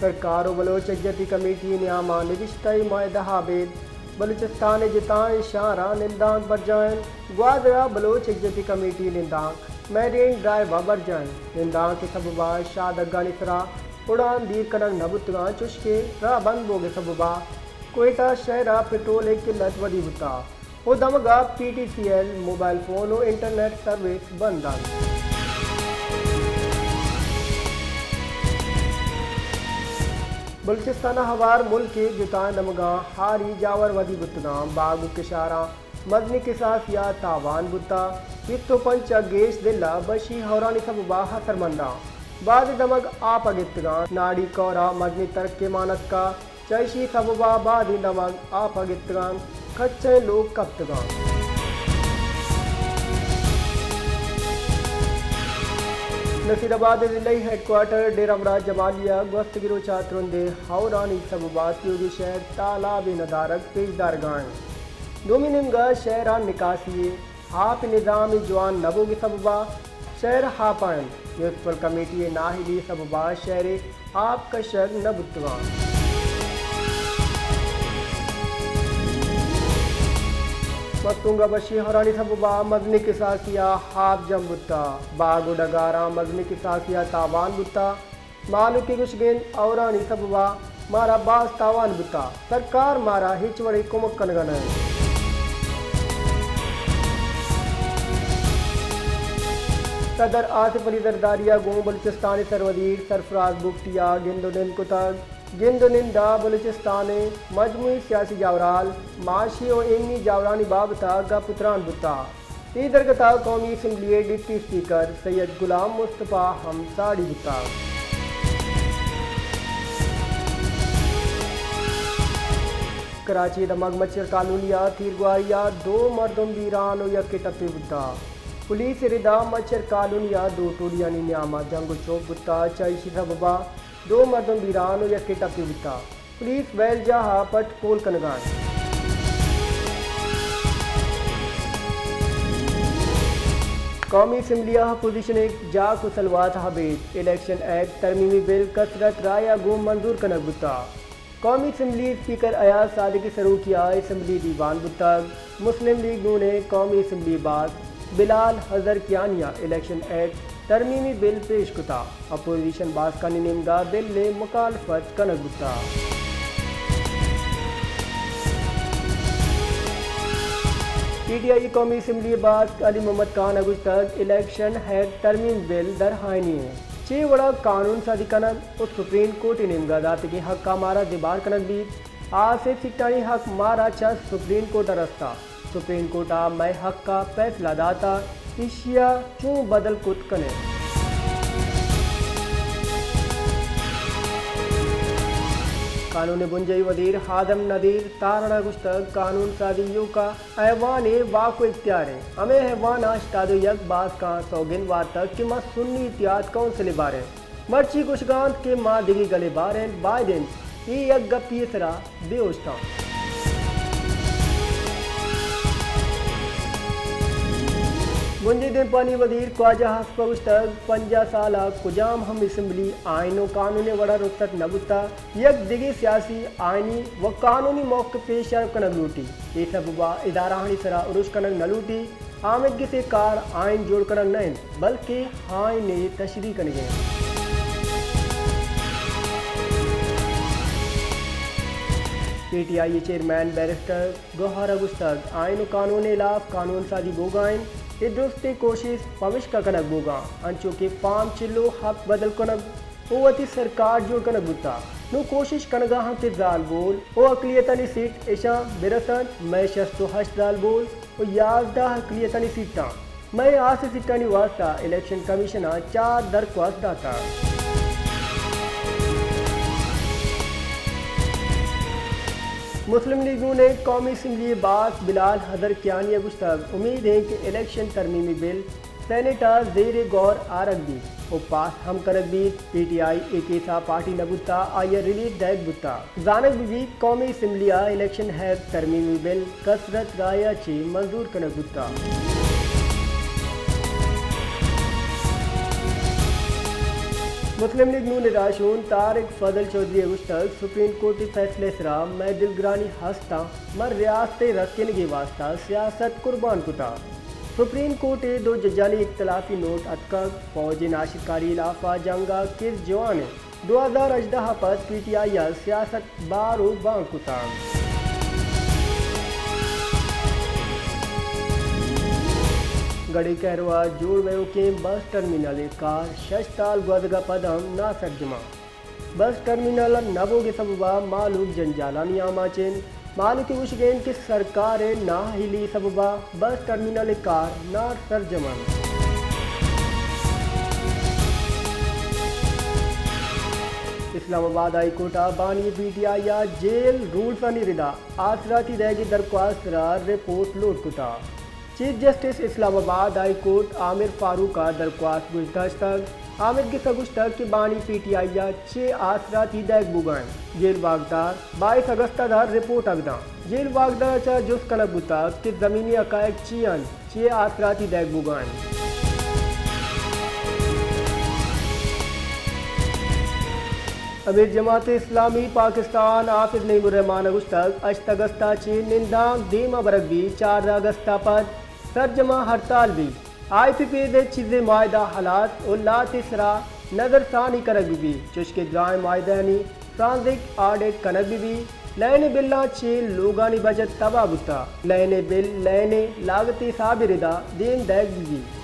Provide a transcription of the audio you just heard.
سرکار ءُ بلوچ یکجہتی کمیٹی ءِ نیام ءَ نبشتہ ءِ معاہدہ ءَ ابید بلوچستان ءِ جتائیں شہراں نندانک برجاہ اِنت۔ گوادر ءَ بلوچ یکجہتی کمیٹی ءِ نندانک میرین ڈرائیو ءَ برجاہ اِنت۔ نندانک ءِ سبب ءَ شاہدگانی سرا اڑان دیر کنگ نہ بوتگاں، چوشکہ راہ بند بوگ ءِ سبب ءَ کوئٹہ شہر ءَ پٹرول ءِ قلت ودی بوتگ۔ ءُ دمگ ءَ P T C L, mobile phone ءُ انٹرنیٹ سروس بند اَنت۔ بلوچستان ءَ ہوار ملک ءِ جتائیں دمگاں ہاری جاور ودی بوتگاں، باگ ءُ کشاراں مزنیں کساسی ءَ تاوان بوتگ، بیست ءُ پنچ ءَ گیش دل ءَ بشی ہورانی سبب ءَ اثرمند اَنت، بازیں دمگ آپ ءَ گپتگاں، ناڑی کور ءَ مزنیں ترکے مان اتکگ۔ چہ ایشی سبب ءَ بازیں دمگ آپ ءَ گپتگ اَنت، کچیں لوگ کپتگ اَنت۔ نصیر آباد ءِ ضلعی ہیڈ کوارٹر ڈیرہ مراد جمالی ءَ گوستگیں روچ ءَ ترندیں ہورانی سبب ءَ تیوگیں شہر تالاب ءِ ندارگ پیش دارگ ءَ اِنت۔ دومی نیمگ ءَ شہر ءَ نکاسی ءِ آپ ءِ نظام ءِ جوان نہ بوگ ءِ سبب ءَ شہر آپ ءَ اِنت۔ میونسپل کمیٹی ءِ نااہلی ءِ سبب ءَ شہر ءِ آپ کشگ نہ بوتگ اَنت۔ مستونگ ءَ بشی ہورانی سبب ءَ مزنیں کساسی ءَ آپ جم بوتگ۔ باگ ءُ ڈگاراں مزنیں کساسی ءَ تاوان بوتگ۔ مہلوک ءِ گوشگ اِنت، ہورانی سبب ءَ مارا باز تاوان بوتگ، سرکار مارا ہچ وڑیں کمک کنگ ءَ نہ اِنت۔ صدر آصف علی زرداری ءَ گوں بلوچستان ءِ سروزیر سرفراز بگٹی ءَ گند ءُ نند کتگ۔ گند ءُ نند ءَ بلوچستان ءِ مجموعی سیاسی جاورھال، معاشی ءُ ایمنی جاورانی بابت ءَ گپ ءُ تران بوتگ۔ اے درگت ءَ قومی اسمبلی ءِ ڈپٹی اسپیکر سید غلام مصطفی ہم ساڑی بوتگ۔ کراچی ءِ دمگ مچھر کالونی ءَ تیرگواری ءَ دو مردم بیران ءُ یکے ٹپی بوتگ۔ پولیس ءِ رد ءَ مچھر کالونی ءَ دو ٹولیانی نیام ءَ جنگ ءُ چوک بوتگ، چہ ایشی سبب ءَ دو مردم بیران ءُ یکے ٹپی بوتگ۔ پولیس ویل جاہ ءَ پٹ پول کنگ ءَ اِنت۔ قومی اسمبلی ءَ اپوزیشن ءِ جاک ءُ سلوات ءَ ابید الیکشن ایکٹ ترمیمی بل کثرت رائے ءَ گوں منظور کنگ بوتگ۔ قومی اسمبلی اسپیکر ایاز صادق ءِ سروکی ءَ اسمبلی دیوان بوتگ۔ مسلم لیگ نون ءِ قومی اسمبلی باسک بلال حیدر کیانی ءَ الیکشن ایکٹ ترمیمی بل پیش کتگ۔ اپوزیشن باسکانی نیمگ ءَ بل ءِ مخالفت کنگ بوتگ۔ پی ٹی آئی ءِ قومی اسمبلی ءِ باسک علی محمد خان ءَ گوشتگ، الیکشن ایکٹ ترمیم بل در آئینی اِنت، چے وڑ ءَ قانون سازی کنگ ءُ سپریم کورٹ ءِ نیمگ ءَ داتگیں حق ءَ مارا زبہر کنگ بیت۔ آ سے سیٹانی حق مارا چہ سپریم کورٹ ءَ رستہ۔ سپریم کورٹ ءَ مئے حق ءَ پیسلہ داتہ، ایشی ءَ چوں بدل کت کنیں؟ قانون ءِ بنجاہی وزیر آدم نذیر تارڑ ءَ گوشتگ، قانون سازی ایوک ءَ ایوان ءِ واک ءُ اختیار اِنت۔ ہمے ایوان ءَ ہشتاد ءُ یک باسکاں سوگند وارتگ کہ ما سنی اتحاد کونسل ءِ باریں۔ مرچی گوشگ ءَ اَنت کہ ما دگہ گل ءِ باریں، باید اِنت اے یک گپے ءِ سرا بہ اوشتاں۔ بنجی دیمپانی وزیر خواجہ آصف ءَ گوشتگ، پنجاہ سال ءَ کجام ہم اسمبلی آئین ءُ قانون ءِ وڑ ءَ رخصت نہ بوتگ، یک دگہ سیاسی، آئینی ءُ قانونی موقفے شرپ کنگ لوٹی۔ اے سبب ءَ ادارہانی سرا ارش کنگ نہ لوٹی۔ آمدگس ءِ کار آئین جوڑ کنگ نہ اِنت، بلکیں آئین ءِ تشریح کنگ اِنت۔ پی ٹی آئی ءِ چیئرمین بیرسٹر گوہر ءَ گوشتگ، آئین ءُ قانون ءِ ہلاف قانون سازی بوگ ءَ اِنت، اے درستیں کوشست پمشکا کنگ بوگ ءَ اِنت، انچو کہ فارم چل ءُ ہپت بدل کنگ ءُ وتی سرکار جوڑ کنگ بوتگ۔ نوں کوشش کنگ ءَ آں کہ زالبول ءُ اقلیتانی سیٹ اشاں بہ رس اَنت۔ مئے شست ءُ ہشت زالبول ءُ یازدہ اقلیتانی سیٹاں۔ مئے آسے سیٹانی واستہ الیکشن کمیشن ءَ چار درخواست داتگ۔ مسلم لیگ نون ءِ قومی اسمبلی ءِ باسک بلال حیدر کیانی ءَ گوشتگ، امید اِنت کہ الیکشن ترمیمی بل سینیٹ ءَ زیر غور آرگ بیت ءُ پاس ہم کنگ بیت۔ P T I a case ءَ پارٹی نہ بوتگ، آئی ءَ ریلیف دئیگ بوتگ۔ زانگ بہ بیت، قومی اسمبلی ءَ الیکشن ایکٹ ترمیمی بل کثرت رائے ءَ چہ منظور کنگ بوتگ۔ مسلم لیگ نون ءِ راہشون طارق فضل چوہدری ءَ گوشتگ، سپریم کورٹ ءِ فیصلہ ءِ سرا مئے دلگرانی ہستاں، من ریاست ءِ رکینگ ءِ واستہ سیاست قربان کتگ۔ سپریم کورٹ ءِ دو ججانی اختلافی نوٹ اتکگ، فوج ءِ ناشرکاری ءِ ہلاف ءَ جنگ ءَ کس جوان انت۔ دو ہزار ہژدہ ءَ پد پی ٹی آئی ءَ سیاست بار ءُ بانگ کتگ۔ گڑھے کہرو ءَ جوڑ بئیوکیں بس ٹرمینل ءِ کار شش سال گوزگ ءَ پد ہم ناسرجم انت۔ بس ٹرمینل ءِ نہ بوگ ءِ سبب ءَ مہلوک جنجالانی آماچ انت۔ مہلوک ءِ گوشگ انت کہ سرکار ءِ نااہلی ءِ سبب ءَ بس ٹرمینل ءِ کار ناسرجم انت۔ اسلام آباد ہائی کورٹ ءَ بانی پی ٹی آئی ءَ جیل رولز آنی ردا آسراتی دئیگ ءِ درخواست ءِ سرا رپورٹ لوٹ کتگ۔ چیف جسٹس اسلام آباد ہائی کورٹ عامر فاروق ءَ درخواست گوش داشتگ۔ عامر گس ءَ گوشتگ کہ بانی پی ٹی آئی ءَ چے آسراتی دئیگ بوگ ءَ انت۔ جیل واکدار بائیس اگست ءَ را رپورٹ اگداں۔ جیل واکدار ءَ چہ جست کنگ بوتگ کہ زمینی حقائق چی انت، چے آسراتی دئیگ بوگ ءَ انت۔ امیر جماعت اسلامی پاکستان حافظ نعیم الرحمان ءَ گوشتگ، ہشت اگست ءَ چہ نندانک دیم ءَ برگ بیت، چاردہ اگست ءَ پد سرجم ءَ ہڑتال بیت۔ آئی پی پی ءِ چیزیں معاہدہ ہلاس ءُ لہتے سرا نظر ثانی کنگ بہ بیت، چوشکہ درائیں معاہدہانی فرانزک آڈٹ کنگ بہ بیت۔ لائن ءِ بلاں چہ لوگانی بجٹ تباہ بوتگ۔ لائن ءِ بل لائن ءِ لاگت ءِ حساب ءِ ردا دیم دئیگ بہ بیت۔